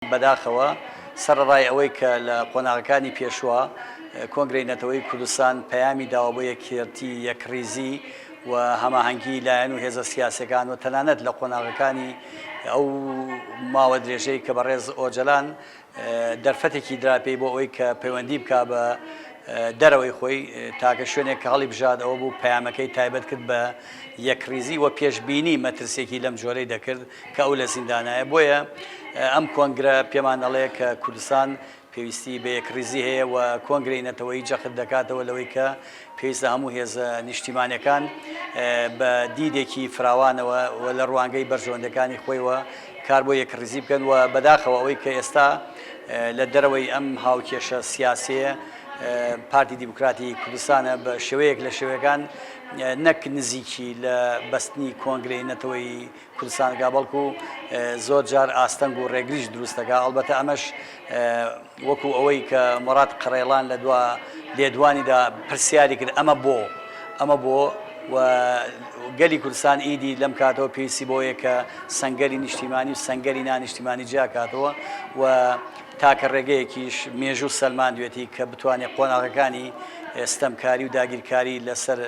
بەداخەوە سەرەڕای ئەوەی کە لە قۆناغەکانی پێشووە کۆنگرەی نەتەوەیی کوردستان پەیامی داوە بۆ یەکیەتی، یەکڕیزی و هەماهەنگی لایەن و هێزە سیاسیەکان و تەنانەت لە قۆناغەکانی ئەو ماوە درێژەی کە بەڕێز ئۆجەلان دەرفەتێکی درا پێی بۆ ئەوەی کە پەیوەندی بکا بە دەرەوەی خۆی، تاکە شوێنێک کە هەڵیبژارد ئەوە بوو پەیامەکەی تایبەت کرد بە یەکڕیزی و پێشبینی مەترسیەکی لەم جۆرەی دەکرد کە ئەو لە زیندانایە. بۆیە ئەم کۆنگرە پێمان ئەڵێ کە کوردستان پێویستی بە یەکڕیزی هەیە و کۆنگرەی نەتەوەیی جەخت دەکاتەوە لەوەی کە پێویستە هەموو هێزە نیشتیمانیەکان بە دیدێکی فراوانەوە و لە ڕوانگەی بەرژەوەندەکانی خۆیەوە کار بۆ یەکڕیزی بکەن و بەداخەوە ئەوەی کە ئێستا لە دەرەوەی ئەم هاوکێشە سیاسیە پارتی دیموکراتی کوردستانە بە شێوەیەک لە شێوەکان نەک نزیکی لە بەستنی کۆنگرەی نەتەوەیی کوردستان دەکات، بەڵکو زۆر جار ئاستەنگ و ڕێگریش دروست دەکات، ئەڵبەتە ئەمەش وەکو ئەوەی کە موراد قەرەیڵان لە دوا لێدوانیدا پرسیاری کرد ئەمە بۆ؟ ئەمە بۆ؟ و گەلی کوردستان ئیدی لەم کاتەوە پێویستی بەوەیە کە سەنگەری نیشتیمانی و سەنگەری نانیشتیمانی جیاکاتەوە و تاکە ڕێگەیەکیش مێژوو سەلماندوێتی کە بتوانێت قۆناغەکانی ستەمکاری و داگیرکاری لەسەر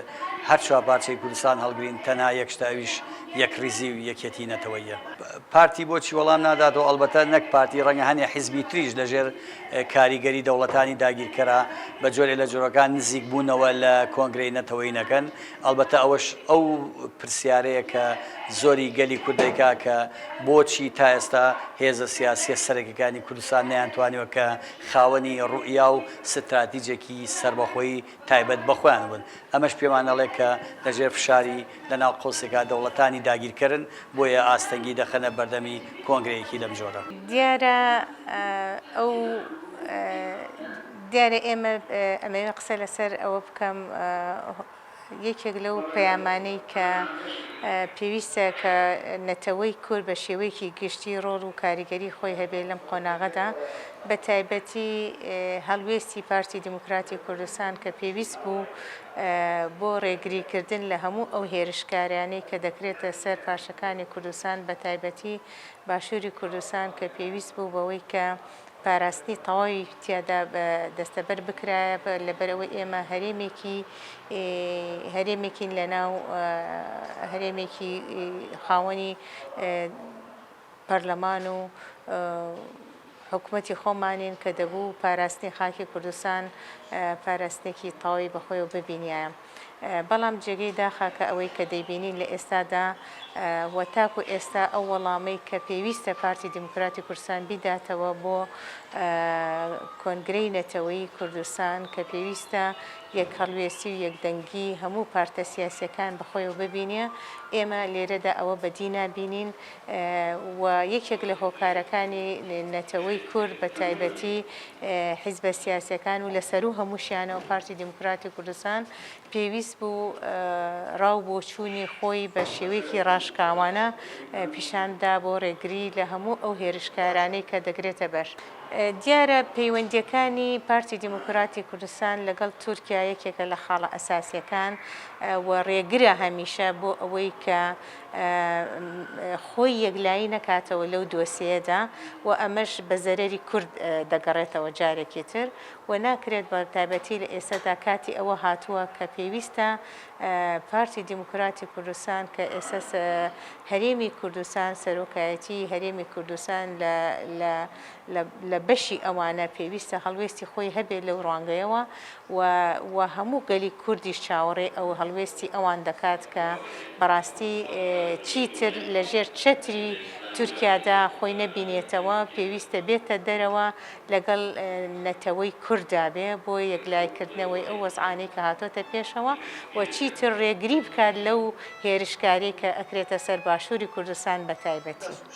هەر چوار پارچەی کوردستان هەڵگرین تەنها یەک شتە ئەویش یەکڕیزی و یەکێتی نەتەوەییە. پارتی بۆچی وەڵام ناداتەوە؟ ئەڵبەتە نەک پارتی ڕەنگە هەنێ حیزبی تریش لەژێر کاریگەری دەوڵەتانی داگیرکەرا بە جۆرێ لە جۆرەکان نزیک بوونەوە لە کۆنگرەی نەتەوەیی نەکەن. ئەڵبەتە ئەوەش ئەو پرسیارەیە کە زۆری گەلی کورد دەیکا کە بۆچی تا ئێستا هێزە سیاسیە سەرەکیەکانی کوردستان نەیانتوانیوە کە خاوەنی ڕوئیا و ستراتیجێکی سەربەخۆی تایبەت بە خۆیان بن. ئەمەش پێمان ئەڵێ کە لەژێر فشاری لە ناو قەوسێکا دەوڵەتانی داگیرکەرن، بۆیە ئاستەنگی دەخەنە بەردەمی کۆنگرەیەکی لەم جۆرە. دیارە ئەو دیارە ئێمە ئەمەوێ قسە لەسەر ئەوە بکەم یەکێک لەو پەیامانەی کە پێویستە کە نەتەوەی کورد بە شێوەیەکی گشتی ڕۆڵ و کاریگەری خۆی هەبێ لەم قۆناغەدا بە تایبەتی هەڵوێستی پارتی دیموکراتی کوردستان کە پێویست بوو بۆ ڕێگریکردن لە هەموو ئەو هێرشکاریانەی کە دەکرێتە سەر پارچەکانی کوردستان بە تایبەتی باشووری کوردستان کە پێویست بوو بەوەی کە پاراستنی تەواوی تیادا دەستەبەر بکرایە لەبەرئەوەی ئێمە هەرێمێکی هەرێمێکین لەناو هەرێمێکی خاوەنی پەرلەمان و حکومەتی خۆمانین کە دەبوو پاراستنی خاکی کوردستان پاراستنێکی تەواوی بەخۆیەوە ببینیایە. بەڵام جێگەی داخە کە ئەوەی کە دەیبینین لە ئێستادا و تاکو ئێستا ئەو وەڵامەی کە پێویستە پارتی دیموکراتی کوردستان بیداتەوە بۆ کۆنگرەی نەتەوەیی کوردستان کە پێویستە یەکهەڵوێستی و یەکدەنگی هەموو پارتە سیاسیەکان بەخۆیەوە ببینێ ئێمە لێرەدا ئەوە بەدی نابینین و یەکێک لە هۆکارەکانی نەتەوەی کورد بە تایبەتی حیزبە سیاسیەکان و لە سەروو هەمووشیانەوە پارتی دیموکراتی کوردستان پێویست بوو ڕا و بۆچوونی خۆی بە شێوەیەکی ڕاشکاوانە پیشان بدا بۆ ڕێگری لە هەموو ئەو هێرشکارانەی کە دەگرێتە بەر. دیارە پەیوەندیەکانی پارتی دیموکراتی کوردستان لەگەڵ تورکیا یەکێکە لە خاڵە ئەساسیەکان و ڕێگرە هەمیشە بۆ ئەوەی کە خۆی یەکلایی نەکاتەوە لەو دۆسێیەدا و ئەمەش بە زەرەری کورد دەگەڕێتەوە جارێکی تر و ناکرێت بە تایبەتی لە ئێستادا کاتی ئەوە هاتووە کە پێویستە پارتی دیموکراتی کوردستان کە ئێستا هەرێمی کوردستان سەرۆکایەتی هەرێمی کوردستان لە لە لە بەشی ئەوانە پێویستە هەڵوێستی خۆی هەبێت لەو ڕوانگەیەوە و و هەموو گەلی کوردیش چاوەڕێی ئەو هەڵوێستی ئەوان دەکات کە بەڕاستی چیتر لە ژێر چەتری تورکیادا خۆی نەبینێتەوە، پێویستە بێتە دەرەوە لەگەڵ نەتەوەی کورددا بێ بۆ یەکلایکردنەوەی ئەو وەزعانەی کە هاتۆتە پێشەوە و چیتر ڕێگری بکات لەو هێرشکاریەی کە ئەکرێتە سەر باشووری کوردستان بە تایبەتی.